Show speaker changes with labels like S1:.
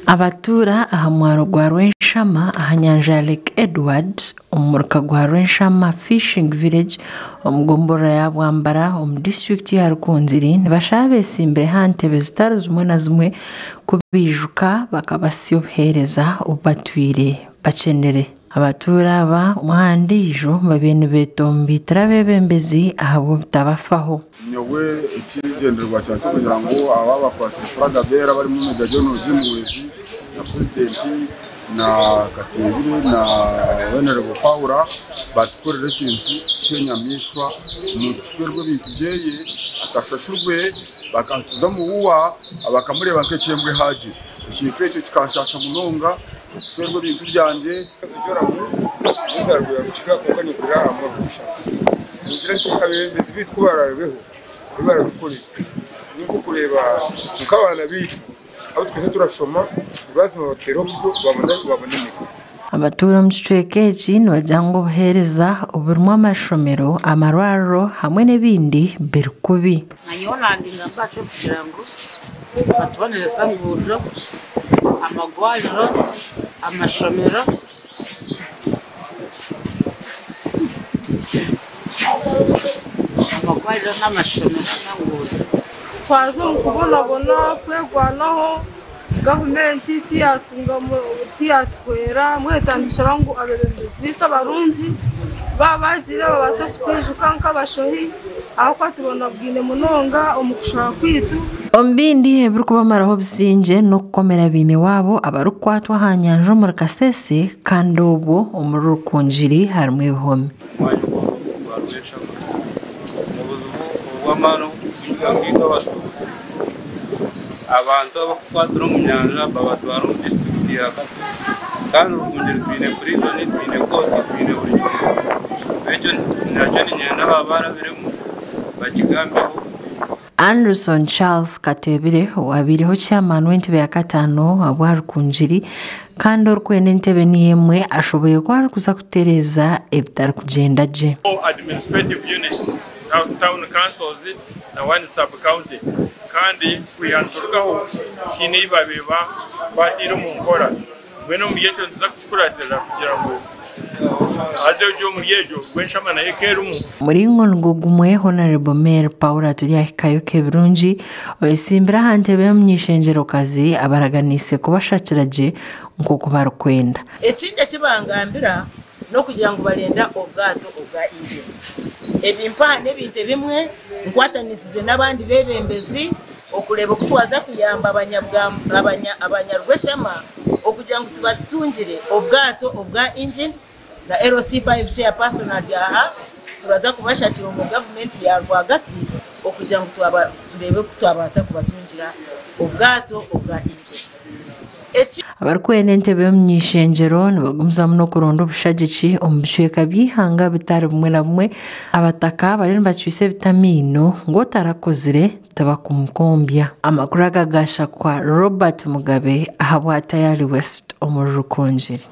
S1: Abatuura aha mwaro gwa Rwenshama aha nyanja ya Lake Edward omu muruka gwa Rwenshama Fishing Village omu gomborora ya Bwambara omu disiturikiti ya Rukungiri nibashaba abetsimbire aha ntebe zitari zimwe na zimwe kubaijuka bakabatsya obuheereza obu batwire bakyenire. Abatuura aba omwe aha ndiijo babaire nibetombeitera abeebembezi ahabw'obutabafaho.
S2: Nyowe ekigyendererwa kyangye ky'okugira ngu aba abakwatsire furaga beera abarimu Major General Jim Muhwezi na Purezidenti na Kateebire na Honourable Paula batukorere ekintu ky'enyamaishwa omuntu kufeerwa ebintu byeye atashashurwe bakakiza omu buwa bakamureeba nk'eky'embwa ehaagire. Ekintu ekyo kikanshaasha munonga okufeerwa ebintu byangye.
S3: Ningira nti abeebembezi baitu ku baraabeho ebi baratukorera ni nk'okureeba nk'abaana baitu abu twija turashoma nibazima batuteereho oburyo babone emirimo.
S1: Abatuura omu kicweka eki nibagira ngu obuheereza oburimu amashomero, amarwariro hamwe n'ebindi biri kubi.
S4: Nyowe nangamba kugira ngu batubonereze enguudo, amagwariro, amashomero. Amagwariro n'amashomero n'enguudo.
S5: Twaza omu kubonabona kwerwanaho gavumenti tiyatuhwera mbwenu nitushaba ngu abeebembezi baitu abarungi baaba bagiire babaase kutwijuka nk'abashohi ahabw'okuba tubonabwine munonga omu kushaba kwaitu.
S1: Omu bindi ebirikubamaraho obusingye n'okukomera baine waabo abarikukwatwa aha nyanja omuri Kasese kandi obwo omuri Rukungiri harimu ebihome.
S6: Omwanya gwa Rwenshama obuzibu obw'amaani oburikutuhiga nkaitwe abashuubuzi, abantu abarikukwatira omu nyanja babatwara omu disiturikiti ya Katwe kandi Rukungiri twine purizoni, twine kooti, twine buri kimwe. Ekyo nakyo niinyenda baaba barabiremu bakigambeho.
S1: Anderson Charles Katebire owabaireho chairman w'entebe ya kataano ahabwa Rukungiri kandi orikwenda entebe niyo emwe ashoboire kuba arikuza kutereeza ebitarikugyenda gye.
S7: Administrative units, town councils na one sub county, kandi kwiha niturugaho haine ei babaire bataire omu nkora. Mbwenu omuri ekyo nituza kukikuratirira kugira ngu haze ori omuri egyo Rwenshama nayo eka erimu.
S1: Omuringo nigwo gumwe, Honourable Mary Paula Turyahikayo Kebirungi oyetsimbire aha ntebe y'omuny'eishengyero-kazi abaraganiise kubashakira gye nk'oku barikwenda.
S4: Ekindi eki bangambira n'okugira ngu barenda obwato obwa ingini. Ebi mpaha n'ebintu ebimwe nkwatanisize n'abandi beebembezi okureeba oku twaza kuyamba abanyarweshama okugira ngu tubatungire obwato obwa ingini na LC5 chairperson ari aha, turaza kubashakira omu gavumenti ya rwagati okugira ngu tureebe oku twabaasa kubatungira obwato obwa ingini.
S1: Abarikwenda entebe y'omuny'eishengyero nibagumizamu n'okuronda obushagiki omu bicweka by'eihanga bitari bimwe na bimwe. Abataka bariyo nibacwisa ebitamiino ngu otarakozire tibakumukombya. Amakuru aga gashakwa Robert Mugabe ahabwa Tayari West omuri Rukungiri.